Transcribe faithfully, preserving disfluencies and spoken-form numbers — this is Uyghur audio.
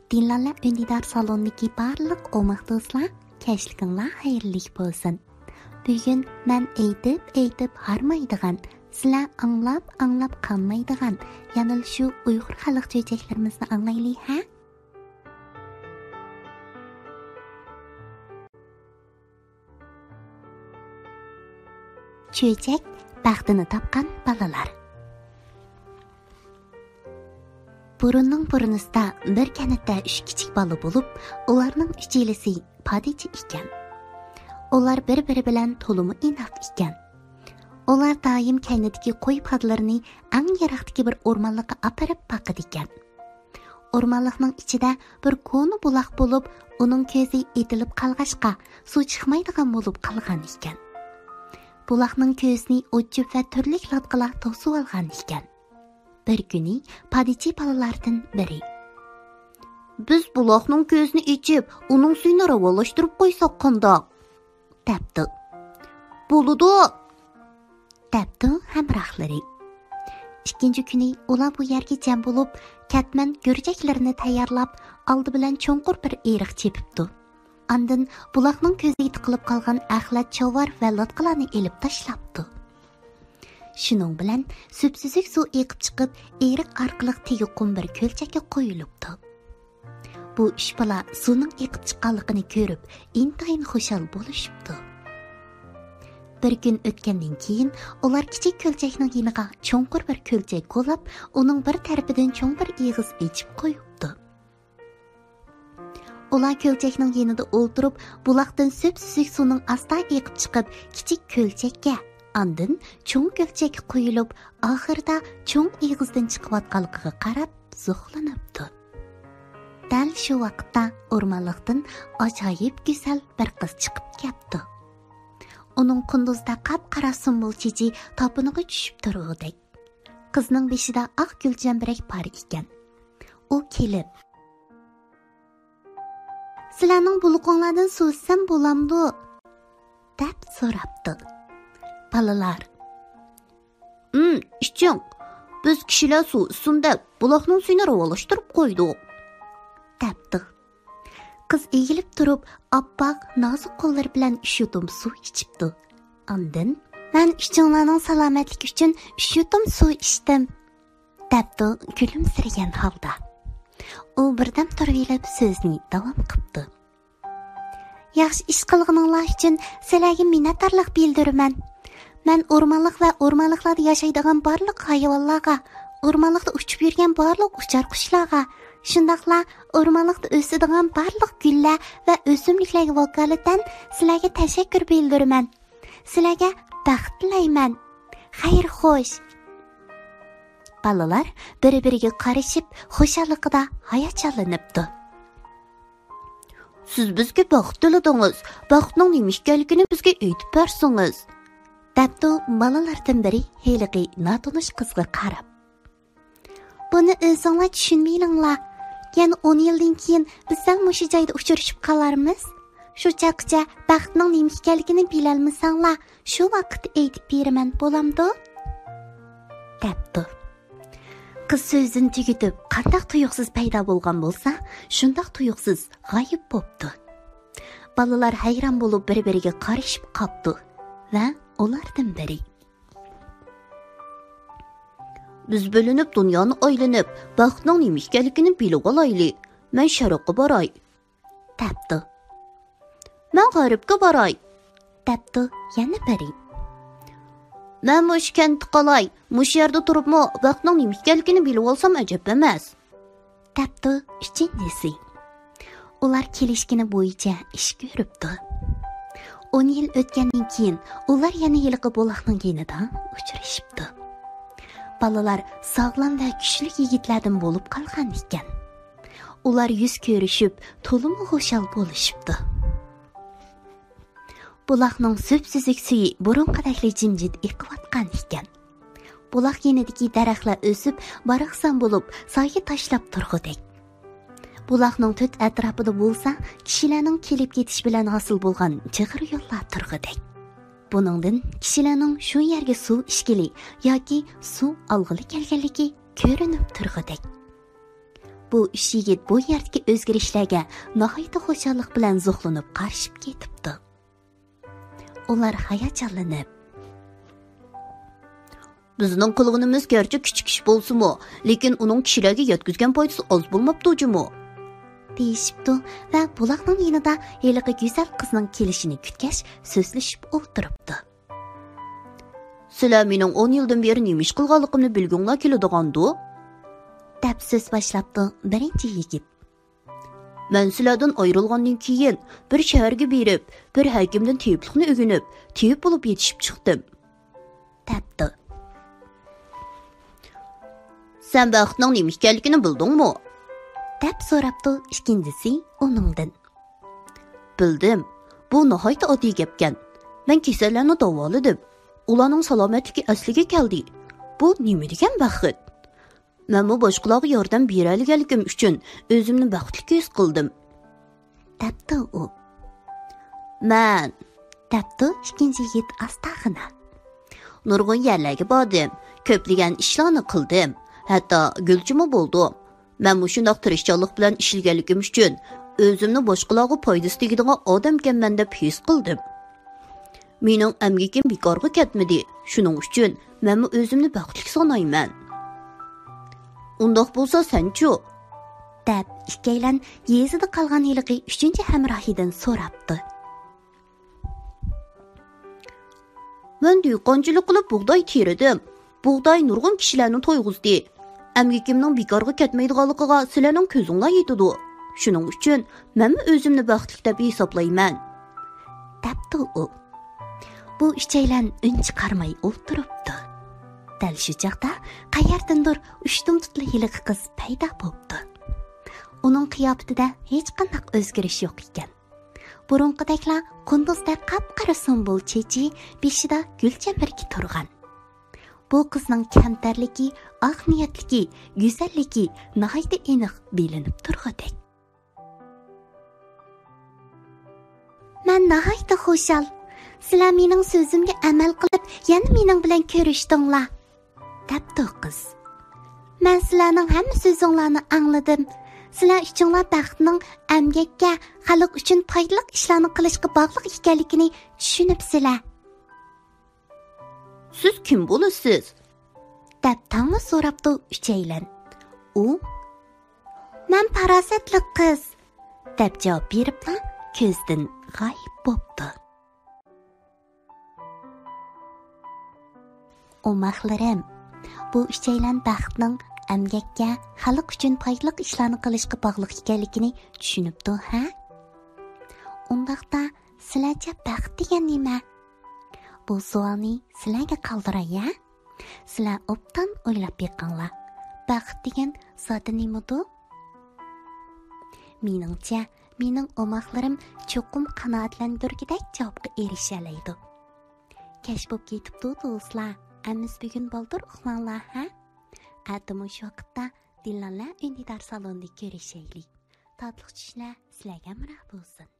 دىلالە ئۈندىدار سالونىدىكى بارلىق ئوماق دوستلار، كەچلىكىڭلار خەيرلىك بولسۇن. بۈگۈن مەن ئېيتىپ-ئېيتىپ ھارمايدىغان، سىلەر ئاڭلاپ-ئاڭلاپ قانمايدىغان يەنىلا شۇ ئۇيغۇر خەلق چۆچەكلىرىمىزنى ئاڭلايلى، ھە؟ چۆچەك بەختىنى تاپقان بالىلار. بۇرۇننىڭ بۇرۇنىسىدا بىر كەنتتە ئۈچ كىچىك بالا بولۇپ، ئۇلارنىڭ ئۈچىلىسى پادىچى ئىكەن. ئۇلار بىر-بىرى بىلەن تولىمۇ ئىناق ئىكەن. ئۇلار دائىم كەينىدىكى قوي پادىلىرىنى ئەڭ يىراقتىكى بىر ئورمانلىققا ئاپىرىپ باقىدىكەن. ئورمانلىقنىڭ ئىچىدە بىر كونا بۇلاق بولۇپ، ئۇنىڭ كۆزى ئېتىلىپ قالغاچقا، سۇ چىقمايدىغان بولۇپ قالغان ئىكەن. بۇلاقنىڭ كۆزىنى ئوت-چۆپ ۋە تۈرلۈك لاتقىلار توسۇۋالغان ئىكەن. بىر كۈنى پادىچى بالىلاردىن بىرى: «بىز بۇلاقنىڭ كۆزىنى ئېچىپ، ئۇنىڭ سۈيىنى راۋانلاشتۇرۇپ قويساق قانداق؟» دەپتۇ. «بولىدۇ!» دەپتۇ ھەمراھلىرى. ئىككىنچى كۈنى ئۇلار بۇ يەرگە جەم بولۇپ، كەتمەن گۈرجەكلىرىنى تەييارلاپ، ئالدى بىلەن چوڭقۇر بىر ئېرىق چېپىپتۇ. ئاندىن بۇلاقنىڭ كۆزىگە تىقىلىپ قالغان ئەخلەت چاۋار ۋە لاتقىلارنى ئېلىپ تاشلاپتۇ. شۇنىڭ بىلەن سۈپسۈزۈك سۇ ئېقىپ چىقىپ، ئېرىق ئارقىلىق تېگى قۇم بىر كۆلچەككە قۇيۇلۇپتۇ. بۇ ئۈچ بالا سۇنىڭ ئېقىپ چىققانلىقىنى كۆرۈپ، ئىنتايىن خۇشال بولۇشۇپتۇ. بىر كۈن ئۆتكەندىن كېيىن، ئۇلار كىچىك كۆلچەكنىڭ يېنىغا چوڭقۇر بىر كۆلچەك كولاپ، ئۇنىڭ بىر تەرىپىدىن چوڭ بىر ئېغىز ئېچىپ قويۇپتۇ. ئۇلار كۆلچەكنىڭ يېنىدا ئولتۇرۇپ، بۇلاقتىن سۈپسۈزۈك سۇنىڭ ئاستا ئېقىپ چىقىپ، كىچىك كۆلچەككە، ئاندىن چوڭ كۆلچەككە قۇيۇلۇپ، ئاخىرىدا چوڭ ئېغىزدىن چىقىۋاتقانلىقىغا قاراپ زوقلىنىپتۇ. دەل شۇ ۋاقىتتا ئورمانلىقتىن ئاجايىپ گۈزەل بىر قىز چىقىپ كەپتۇ. ئۇنىڭ قۇندۇزدا قاپقارا سۇمبۇل چېچى تاپىنىغا چۈشۈپ تۇرغۇدەك. قىزنىڭ بېشىدا ئاق گۈل چەمبىرەك بار ئىكەن. ئۇ كېلىپ، «سىلەرنىڭ بۇلىقىڭلاردىن سۇ ئىچسەم بولامدۇ؟» دەپ سوراپتۇ. بالىلار: «ئىم، ئىچىڭ. بىز كىشىلەر سۇ ئىچسۇن دەپ، بۇلاقنىڭ سۈيىنى راۋانلاشتۇرۇپ قويدۇق.» دەپتۇ. قىز ئېگىلىپ تۇرۇپ، ئاپئاق، نازۇك قوللىرى بىلەن ئۈچ يۇتۇم سۇ ئىچىپتۇ. ئاندىن، «مەن ئۈچۈڭلارنىڭ سالامەتلىكى ئۈچۈن ئۈچ يۇتۇم سۇ ئىچتىم.» دەپتۇ كۈلۈمسىرىگەن ھالدا. ئۇ بىردەم تۇرۇۋېلىپ سۆزىنى داۋام قىپتۇ. «ياخشى ئىش قىلغىنىڭلار ئۈچۈن سىلەرگە مىننەتدارلىق بىلدۈرىمەن. مەن ئورمانلىق ۋە ئورمانلىقلاردا ياشايدىغان بارلىق ھايۋانلارغا، ئورمانلىقتا ئۇچۇپ يۈرگەن بارلىق ئۇچار قۇشلارغا، شۇنداقلا ئورمانلىقتا ئۆسىدىغان بارلىق گۈللەر ۋە ئۆسۈملۈكلەرگە ۋاكالىتەن سىلەرگە تەشەككۈر بىلدۈرىمەن. سىلەرگە بەخت تىلەيمەن. خەير خوش.» بالىلار بىر-بىرىگە قارىشىپ، خۇشاللىقىدا ھاياجانلىنىپتۇ. «سىز بىزگە بەخت تىلىدىڭىز، بەختنىڭ نېمە ئىكەنلىكىنى بىزگە ئېيتىپ بەرسىڭىز.» دەپتۇ بالىلاردىن بىرى ھېلىقى ناتونۇش قىزغا قاراپ. «بۇنى ئۆزۈڭلار چۈشىنىۋېلىڭلار. يەنە ئون يىلدىن كېيىن بىز دەل مۇشۇ جايدا ئۇچرىشىپ قالارمىز. شۇ چاغقىچە بەختنىڭ نېمە ئىكەنلىكىنى بىلەلمىسەڭلار، شۇ ۋاقىتتا ئېيتىپ بېرىمەن، بولامدۇ؟» دەپتۇ. قىز سۆزىنى تۈگىتىپ، قانداق تۇيۇقسىز پەيدا بولغان بولسا، شۇنداق تۇيۇقسىز غايىب بوپتۇ. بالىلار ھەيران بولۇپ بىر-بىرىگە قارىشىپ قاپتۇ ۋە ئۇلاردىن بىرى: «بىز بۆلۈنۈپ دۇنيانى ئايلىنىپ، بەختنىڭ نېمە ئىكەنلىكىنى بىلىۋالايلى. مەن شەرققە باراي.» دەپتۇ. «مەن غەربكە باراي.» دەپتۇ يەنە بىرى. «مەن مۇشۇ كەنتتە قالاي، مۇشۇ يەردە تۇرۇپمۇ بەختنىڭ نېمە ئىكەنلىكىنى بىلىۋالسام ئەجەب ئەمەس.» دەپتۇ ئۈچىنچىسى. ئۇلار كېلىشكىنى بويىچە ئىش كۆرۈپتۇ. ئون يىل ئۆتكەندىن كېيىن ئۇلار يەنە ھېلىقى بۇلاقنىڭ يېنىدا ئۇچرىشىپتۇ. بالىلار ساغلام ۋە كۈچلۈك يىگىتلەردىن بولۇپ قالغان ئىكەن. ئۇلار يۈز كۆرۈشۈپ، تولىمۇ خۇشال بولۇشۇپتۇ. بۇلاقنىڭ سۈپسۈزۈك سۈيى بۇرۇنقىدەكلا جىمجىت ئېقىۋاتقان ئىكەن. بۇلاق يېنىدىكى دەرەخلەر ئۆسۈپ، باراقسان بولۇپ، سايە تاشلاپ تۇرغۇدەك. بۇلاقنىڭ تۆت ئەتراپىدا بولسا، كىشىلەرنىڭ كېلىپ كېتىش بىلەن ھاسىل بولغان چىغىر يوللار تۇرغۇدەك. بۇنىڭدىن كىشىلەرنىڭ شۇ يەرگە سۇ ئىچكىلى ياكى سۇ ئالغىلى كەلگەنلىكى كۆرۈنۈپ تۇرغۇدەك. بۇ ئۈچ يىگىت بۇ يەردىكى ئۆزگىرىشلەرگە ناھايىتى خۇشاللىق بىلەن زوقلىنىپ قارىشىپ كېتىپتۇ. ئۇلار ھاياجانلىنىپ، بىزنىڭ قىلغىنىمىز گەرچە كىچىك ئىش بولسىمۇ، لېكىن ئۇنىڭ كىشىلەرگە يەتكۈزگەن پايدىسى ئاز بولماپتۇ جۇمۇ، دېيىشىپتۇ ۋە بۇلاقنىڭ يېنىدا ھېلىقى گۈزەل قىزنىڭ كېلىشىنى كۈتكەچ سۆزلىشىپ ئولتۇرۇپتۇ. سىلەر مېنىڭ ئون يىلدىن بېرى نېمە ئىش قىلغانلىقىمنى بىلگۈڭلار كېلىدىغاندۇ؟ دەپ سۆز باشلاپتۇ بىرىنچى يىگىت. مەن سىلەردىن ئايرىلغاندىن كېيىن بىر شەھەرگە بېرىپ، بىر ھەكىمدىن تېۋىپلىقنى ئۆگىنىپ، تېۋىپ بولۇپ يېتىشىپ چىقتىم، دەپتۇ. سەن بەختنىڭ نېمە ئىكەنلىكىنى بىلدىڭمۇ؟ دەپ سوراپتۇ ئىككىنچىسى ئۇنىڭدىن. بىلدىم. بۇ ناھايىتى ئاددىي گەپكەن. مەن كېسەللەرنى داۋالىدىم. ئۇلارنىڭ سالامەتلىكى ئەسلىگە كەلدى. بۇ نېمە دېگەن بەخت؟ مەنمۇ باشقىلارغا ياردەم بېرەلىگەنلىكىم ئۈچۈن ئۆزۈمنى بەختلىك ھېس قىلدىم، دەپتۇ ئۇ. مەن، دەپتۇ ئىككىنچى يىگىت ئاستاغىنا. نۇرغۇن يەرلەرگە باردىم، كۆپلىگەن ئىشلارنى قىلدىم، ھەتتا گۈلچىمۇ بولدۇم. مەن مۇشۇنداق تىرىشچانلىق بىلەن ئىشلىگەنلىكىم ئۈچۈن ئۆزۈمنى باشقىلارغا پايدىسى تېگىدىغان ئادەمكەنمەن دەپ ھېس قىلدىم. مېنىڭ ئەمگىكىم بىكارغا كەتمىدى، شۇنىڭ ئۈچۈن مەنمۇ ئۆزۈمنى بەختلىك سانايمەن. ئۇنداق بولسا سەنچۇ؟ دەپ ئىككىيلەن يېزىدا قالغان ھېلىقى ئۈچىنچى ھەمراھىدىن سوراپتۇ. مەن دېھقانچىلىق قىلىپ بۇغداي تېرىدىم. بۇغداي نۇرغۇن كىشىلەرنى تويغۇزدى. ئەمگىكىمنىڭ بىكارغا كەتمەيدىغانلىقىغا سىلەرنىڭ كۆزۈڭلار يېتىدۇ. شۇنىڭ ئۈچۈن مەنمۇ ئۆزۈمنى بەختلىك دەپ ھېسابلايمەن، دەپتۇ ئۇ. بۇ ئۈچەيلەن ئۈن چىقارماي ئولتۇرۇپتۇ. دەل شۇ چاغدا قەيەردىندۇر ئۇشتۇمتۇتلا ھېلىقى قىز پەيدا بوپتۇ. ئۇنىڭ قىياپىتىدە ھېچقانداق ئۆزگىرىش يوق ئىكەن. بۇرۇنقىدەكلا قۇندۇزدەك قاپقارا سۇمبۇل چېچى، بېشىدا گۈل چەمبىرىكى تۇرغان. بۇ قىزنىڭ كەمتەرلىكى، ئاق نىيەتلىكى، گۈزەللىكى ناھايىتى ئېنىق بىلىنىپ تۇرغۇدەك. مەن ناھايىتى خۇشال. سىلەر مېنىڭ سۆزۈمگە ئەمەل قىلىپ، يەنە مېنىڭ بىلەن كۆرۈشتۈڭلار، دەپتۇ قىز. مەن سىلەرنىڭ ھەممە سۆزۈڭلارنى ئاڭلىدىم. سىلەر ئۈچۈڭلار بەختنىڭ ئەمگەككە، خەلق ئۈچۈن پايدىلىق ئىشلارنى قىلىشقا باغلىق ئىكەنلىكىنى چۈشىنىپسىلەر. سىز كىم بولىسىز؟ دەپ تاڭلا سوراپتۇ ئۈچەيلەن. ئۇ، مەن پاراسەتلىك قىز، دەپ جاۋاب بېرىپلا كۆزدىن غايىب بوپتۇ. ئوماقلىرىم، بۇ ئۈچەيلەن بەختنىڭ ئەمگەككە، خەلق ئۈچۈن پايدىلىق ئىشلارنى قىلىشقا باغلىق ئىكەنلىكىنى چۈشىنىپتۇ، ھە؟ ئۇنداقتا سىلەرچە بەخت دېگەن نېمە؟ بۇ سوئالنى سىلەرگە قالدۇراي، ھە؟ سىلەر ئوبدان ئويلاپ بېقىڭلار. بەخت دېگەن زادى نېمىدۇ؟ مېنىڭچە، مېنىڭ ئوماقلىرىم چوقۇم قانائەتلەندۈرگۈدەك جاۋابقا ئېرىشەلەيدۇ. كەچ بوپ كېتىپتۇ دوستلار. ئەمىسە بۈگۈن بالدۇر ئۇخلاڭلار، ھە؟ ئەتە مۇشۇ ۋاقىتتا دىلالە ئۈندىدار سالونىدا كۆرۈشەيلى. تاتلىق چۈشلەر سىلەرگە ھەمراھ بولسۇن.